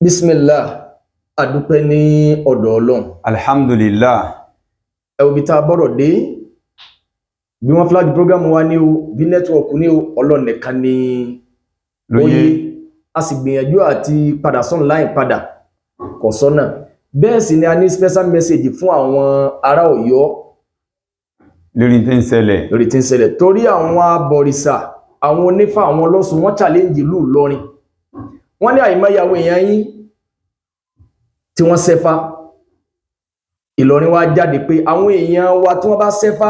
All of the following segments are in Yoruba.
Bismillah, adúpẹ́ ní ọ̀dọ̀ Ọlọ́run. Alhamdulillah. Ẹ wo bí tá a bọ́rọ̀ dé, bí wọ́n flag program wa ní o, bí network ní o, Ọlọ́run nìkan ní lóye. A sì gbìyànjú àti padà online padà, kò sọ́nà. Bẹ́ẹ̀ sì ni a ní special message fún àwọn ará Ọ̀yọ́ lórí tí ń ṣẹlẹ̀. Lórí tí ń ṣẹlẹ̀, torí àwọn abọ̀rìṣà, àwọn onífà, àwọn ọlọ́sùn, wọ́n challenge ìlú Ìlọrin. Wọ́n ní àìmọye àwọn èèyàn yín tí wọ́n ṣẹ́fá. Ìlọrin wá jáde pé àwọn èèyàn wa tí wọ́n bá ṣẹ́fá,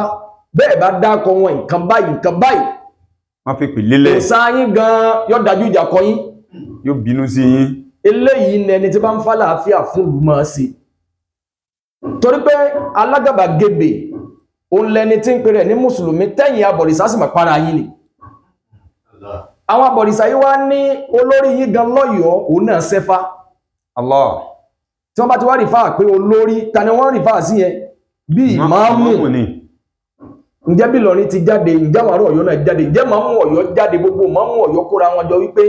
bẹ́ẹ̀ bá dákọ wọn, nǹkan báyìí, nǹkan báyìí. Wọ́n fi pè lélẹ̀. Kò sáyín gan yóò dájú ìjà kọ yín. Yóò bínú sí yín. Eléyìí ni ẹni tí bá ń fà láàáfíà fún ìlú máa ṣe, torí pé alágàbàgebè òun lẹni tí ń pè rẹ̀ ní mùsùlùmí, tẹ́yìn abọ̀rìṣà sì mọ̀ para yín ni. Àwọn abọ̀rìṣà yìí wá ní olórí yín gan lọ́yọ̀ọ́, òun náà ṣẹ́fá. Allah. Tí wọ́n bá ti wá refer pé olórí, ta ni wọ́n refer sí yẹn? Bí ìmáàmù. Ni. Ǹjẹ́ bí Ìlọrin ti jáde, ǹjẹ́ àwọn ará Ọ̀yọ́ náà jáde? Ǹjẹ́ màmú Ọ̀yọ́ jáde? Gbogbo màmú Ọ̀yọ́ kóra wọn jọ wípé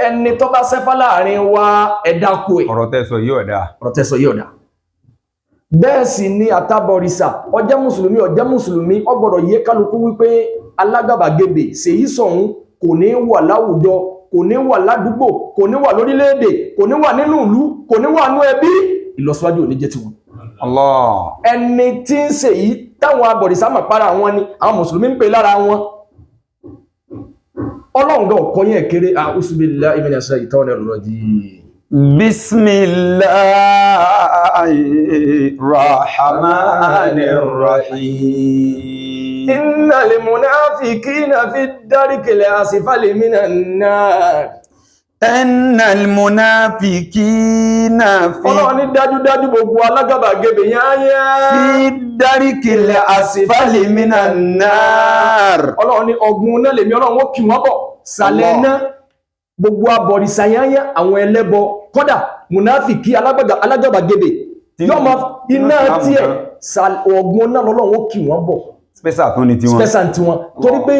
ẹni tó bá ṣẹ́fá láàrin wa, ẹ dákú ẹ̀. Ọ̀rọ̀ tẹ́ sọ yìí ọ̀dà. Ọ̀rọ̀ tẹ́ sọ yìí ọ̀dà. Bẹ́ẹ̀ sì ni àtàbọ̀rìṣà, ọjẹ́ mùsùlùmí, ọjẹ́ mùsùlùmí, ó gbọ́dọ̀ yé kálukú wípé alágàbàgebè ṣèyí sọ̀hún kò ní wà láwùjọ, kò ní wà ládùúgbò, kò ní wà lórílẹ̀-èdè, kò ní wà nínú ìlú, kò ní wà nú ẹbí. Ìlọsíwájú ò ní jẹ́ tiwọn. Allah. Ẹni tí ń ṣe yìí, táwọn abọ̀rìṣà mọ̀ para wọn ni, àwọn mùsùlùmí ń pè lára wọn. Ọlọ́run gan ọ̀kọ́ yẹn kéré. A'udhu billahi minash shaitanir rajim. Bismillahir rahmanir rahim. Innal munafiqina fi darkil asfali minan nar. Innal munafiqina fi Ọlọ́run ní dájúdájú gbogbo alágàbàgebè yáyá fi darikil asfali minan nar. Ọlọ́run ní ọgbùn náà lèmi Ọlọ́run ó kì wọ́n bọ̀ sàlẹ̀ Allah. náà, gbogbo abọ̀rìṣà yáyá, àwọn ẹlẹ́bọ, kọ́dà mùnáfìkí alágàbàgebè yóò máa iná Ìsìlámù tiẹ̀ gan. Ọgbùn náà lọ́lọ́run ó kì wọ́n bọ̀. Special tó ní tiwọn. Special tiwọn, torí pé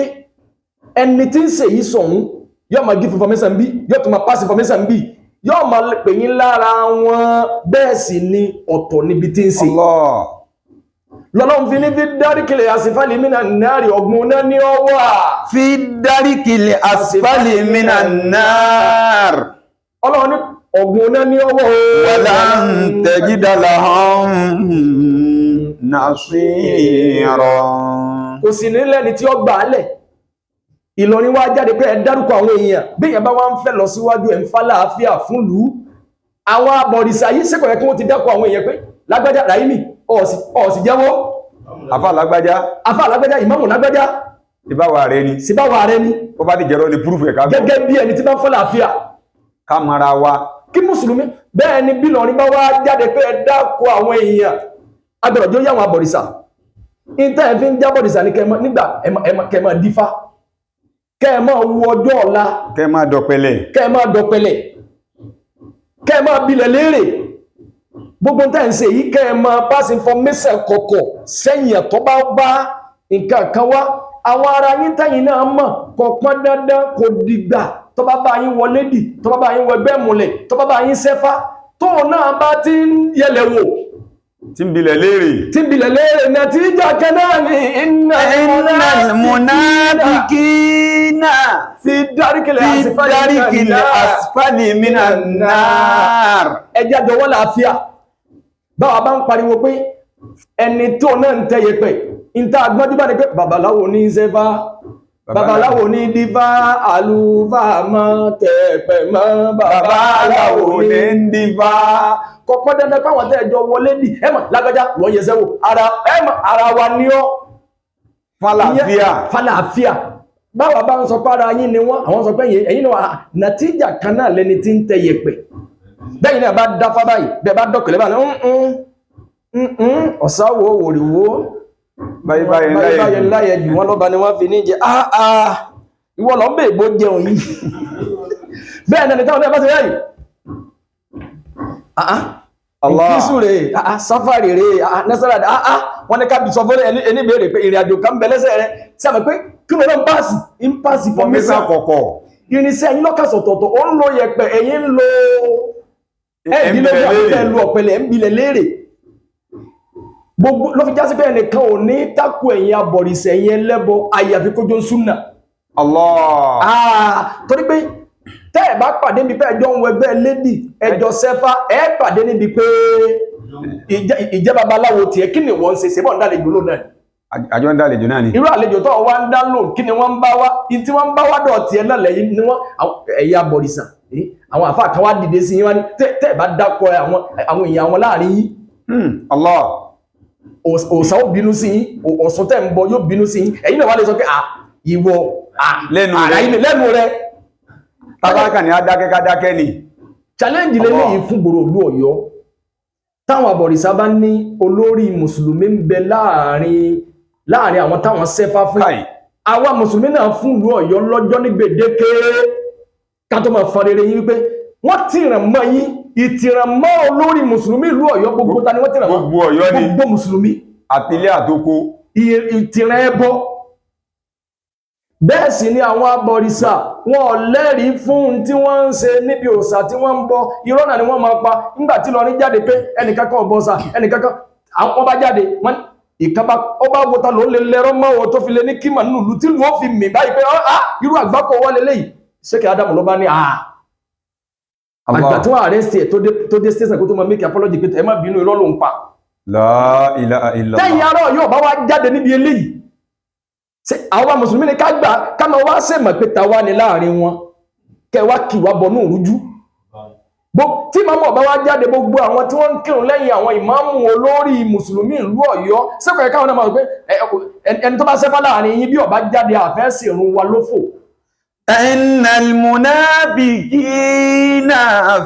ẹni tí ń ṣe yìí sọ̀hún yóò máa give information bí, yóò tún máa pass information bí, yóò máa pè yín lára wọn, bẹ́ẹ̀ sì ni ọ̀tọ̀ níbi tí ń ṣe. Allah. Lọ́lọ́run fi ní fi darkil asfali minan nari, ọ̀gbun náà ní ọwọ́ à. Fi darikil asfali minan nar. Ọlọ́run ní ọ̀gbun náà ní ọwọ́ o. Walan tajida lahum nasira. Kò sì ní lẹ́ni tí ó gbà á lẹ̀. Ìlọrin wá jáde pé ẹ dárúkọ àwọn èèyàn bí èèyàn bá wá ń fẹ́ lọ síwájú, ẹ̀ ń fa láàáfíà fún lù ú. Àwọn abọ̀rìṣà yìí ṣé kò yẹ kí wọ́n ti dákọ̀ àwọn èèyàn pé lágbájá Ràhímì, ọ̀sì jẹ́wọ́? Afa lágbájá. Afá lágbájá, ìmáàmù lágbájá. Ìbáwa rẹ ni. Síbáwá rẹ ni. Ó bá ti jẹ́rọ ní proof ẹ̀ ká gbọ́. Gẹ́gẹ́ bí ẹni tí bá ń fọ́ láàáfíà. Ká mara wa. Kí mùsùlùmí bẹ́ẹ̀ ni. Bí Ìlọrin bá wá jáde pé ẹ dákọ̀ àwọn èèyàn, agbọ̀dọ̀ jó yá àwọn abọ̀rìṣà. Ìtẹ́ ẹ̀ fi ń jábọ̀rìṣà ní kẹmọ nígbà kẹmọ dífá, kẹmọ wo ọjọ́ ọ̀la. Kẹ́ máa dọ̀pẹ̀lẹ̀. Kẹ́ máa dọ̀pẹ̀lẹ̀, kẹ́ máa bilẹ̀ léèrè gbogbo tẹ́ ń ṣe yìí, kẹ́ máa pass information kọ̀kọ̀ sẹ́yìn ẹ̀tọ́ bá bá nǹkan kan wá. Àwọn ará yín tẹ́yìn náà mọ̀, kò pọn dandan, kò dìgbà tó bá bá yín wọlé dì, tó bá bá yín wẹgbẹ́ múlẹ̀, tó bá bá yín sẹ́fá, tóun náà bá ti ń yẹlẹ̀ wò, tí ń bilẹ̀ léèrè. Tí ń bilẹ̀ léèrè, nàtíjà kan náà ni iná. Innal munafiqina fi darkil fi asfali darikil minan nar. Asfali minan nar. Ẹjá jọwọ́ làáfíà. Báwa bá ń pariwo pé ẹni tó náà ń tẹ́yẹ pẹ̀ ìta agbọ́njú bá ní pé babaláwo ní sẹ́fà, babaláwo ní dífá, àlùfáà mọ́ tẹ̀pẹ̀ mọ́, babaláwo ní ń dífá. Kọ̀pọ̀ dandan páwọn tẹ́ẹ̀jọ wọlé dì ẹmọ̀ lágbájá wọ́n yẹ sẹ́wò ara ẹmọ̀ ara wa ní ọ́. Fàlàáfíà. Fàlàáfíà. Báwa bá ń sọ pé ara yín ni wọ́n, àwọn sọ pé ẹ̀yin náà, nàtíjà kan náà lẹni tí ń tẹ yẹ̀pẹ̀ bẹ́yìn náà bá dáfá báyìí, bẹ́ẹ̀ bá dọ̀kẹ̀lẹ́ báyìí, ọ̀sáwò òrìwó. Báyìí báyìí báyìí láyé. Láyé jù wọ́n lọ́ba ni wọ́n fi ní jẹ áá. Ìwọ lọ ń bè bó jẹun yìí. Bẹ́ẹ̀ náà ni táwọn náà bá ṣe báyìí, ah. Allah. Ìkísù rẹ̀, ah, sáfàrì rẹ̀, ah, nẹ́sàrà, ah, wọ́n ní ká bí sọ fún ẹni béèrè pé ìrìn àjò kan bẹ lẹ́sẹ̀ rẹ̀ sí àmì pé kí ló náà ń pàṣì ń pàṣì fọmísà formation kọ̀kọ̀. Irinṣẹ́ yín lọ́kàsọ̀tọ̀tọ̀, ó ń lo yẹ̀pẹ̀, ẹ̀yin ń lo Ẹ̀ẹ́dínlógún àbí tẹ́ lu ọ̀pẹ̀lẹ̀ ń bilẹ̀ léèrè. Gbogbo ló fi já sí pé ẹnìkan ò ní tákù ẹ̀yin abọ̀rìṣà, ẹ̀yin ẹlẹ́bọ, àyàfi kójó ń súnà. Allah. Ah, torí pé tẹ́ ẹ̀ bá pàdé níbi pé ẹjọ́ ń wẹgbẹ́ lédì, ẹjọ́ sẹ́fà, ẹ pàdé níbi pé ìjẹ́ babaláwo tiẹ̀, kí ni wọ́n ń ṣe? Ṣe bọ́ ń dálejò lónà náà? Àjọ ń dálejò náà ni. Irú àlejò tó wá ń dá lóhùn, kí ni wọ́n ń bá wá? In tí wọ́n ń bá wá dọ̀ tiẹ̀ náà lẹ́yìn ni wọ́n ẹ̀yà bọ̀rìṣà, àwọn àfáà kan wá dìde sí yín, wá ní tẹ́ ẹ̀ bá dákọ̀ àwọn èèyàn àwọn láàrin yín, Allah. Òòṣà ó bínú sí yín, Ọ̀ṣun tẹ́ ń bọ yóò bínú sí yín. Ẹ̀yin náà wá lè sọ pé à ìwọ à Lẹ́nu àrà rẹ̀. yín ni, lẹ́nu rẹ̀. Tábàkà ni adákẹ́ kádákẹ́ ni. Challenge lélẹ́yìí fún gbòòrò ìlú Ọ̀yọ́. Táwọn àbọ̀rìṣà bá ní olórí mùsùlùmí ń bẹ láàrin àwọn táwọn sẹ́fá fún, Káì. àwa mùsùlùmí náà fún ìlú Ọ̀yọ́ lọ́jọ́ ní gbèdéke ká tó máa fọn rere yín wípé wọ́n tìràn mọ́ yín, ìtìràn mọ́ olórí mùsùlùmí ìlú Ọ̀yọ́ gbogbo. Ta ni wọ́n tìràn mọ́? Gbogbo Ọ̀yọ́ ni. Gbogbo mùsùlùmí. Àtìlé àtoko. Ìtìràn ẹbọ. Bẹ́ẹ̀ sì ni àwọn abọ̀rìṣà wọn ò lẹ́rìí fún un tí wọ́n ń ṣe níbi òòṣà tí wọ́n ń bọ. Irọ́ náà ni wọ́n máa pa. Nígbà tí Ìlọrin jáde pé ẹnìkankan ò bọ òòṣà, ẹnìkankan àwọn bá jáde, wọ́n ìkan bá ó bá wo ta ló lè lẹ́rọ mọ́ o tó fi lé ní kímà nínú ìlú tí ìlú ó fi mì báyìí pé á irú àgbákò wọlé léyìí. Ṣéèkì Ádámù ló bá ní àgbà tí wọ́n arrest ẹ̀ tó dé station kó tó máa make apology pé ẹ má bínú, irọ́ ló ń pa. La ilaha illallah. Tẹ́yìn ará yóò bá wá jáde níbi eléyìí, ṣé àwọn mùsùlùmí ni ká gbà ká máa wá sèmọ̀ pé ta wá ní láàrin wọn kẹ wá kì wá bọnú ìrújú? Tí màmú ọba wá jáde, gbogbo àwọn tí wọ́n ń kírun lẹ́yìn àwọn ìmáàmù olórí mùsùlùmí ìlú Ọ̀yọ́ sẹ́kọ̀ọ́ káwọn náà máa rò pé ẹni tó bá sẹ́fà láàrin yín, bí ọba jáde, àfẹ́sì ìrun wa lófò. إن المنافقين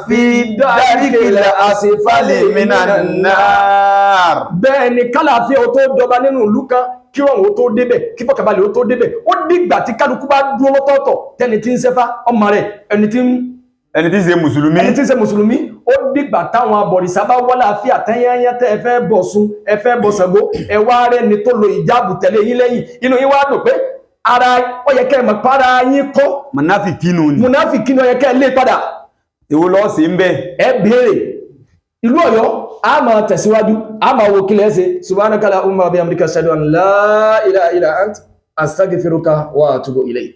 في الدرك الأسفل من النار. Bẹ́ẹ̀ ni, kálàáfíà ó tó jọba nínú ìlú kan, kí rọrùn ó tó débẹ̀, kí fọkànbalẹ̀ ó tó débẹ̀, ó dìgbà tí kálukú bá dúró lọ́tọ̀ọ̀tọ̀, tẹni tí ń sẹ́fà ọmọ rẹ̀, ẹni tí ń Ẹni tí í ṣe mùsùlùmí. Ẹni tí ń ṣe mùsùlùmí. Ó dìgbà táwọn abọ̀rìṣà bá wọ́lá àfíà tẹ́yẹ́yẹ́, tẹ́ ẹ fẹ́ bọ̀ Ọ̀ṣun, ẹ fẹ́ bọ̀ Ṣàngó, ẹ wá rẹ̀ ni tó lo ìjáàbù tẹ̀lé yín lẹ́yìn, inú yín wá dùn pé ara ó yẹ kẹ́ ẹ mọ̀ para yín kọ́. Mùnáfìkínú ni. Mùnáfìkí ni, ó yẹ kẹ́ ẹ lé padà. Èwo lọ́ọ́ sí ń bẹ̀? Ẹ béèrè ìlú Ọ̀yọ́. A máa tẹ̀síwájú, a máa wo kílẹ̀ ṣe. Subhanaka allahumma wa bihamdika, ashhadu an la ilaha illa ant, astaghfiruka wa atubu ilayk.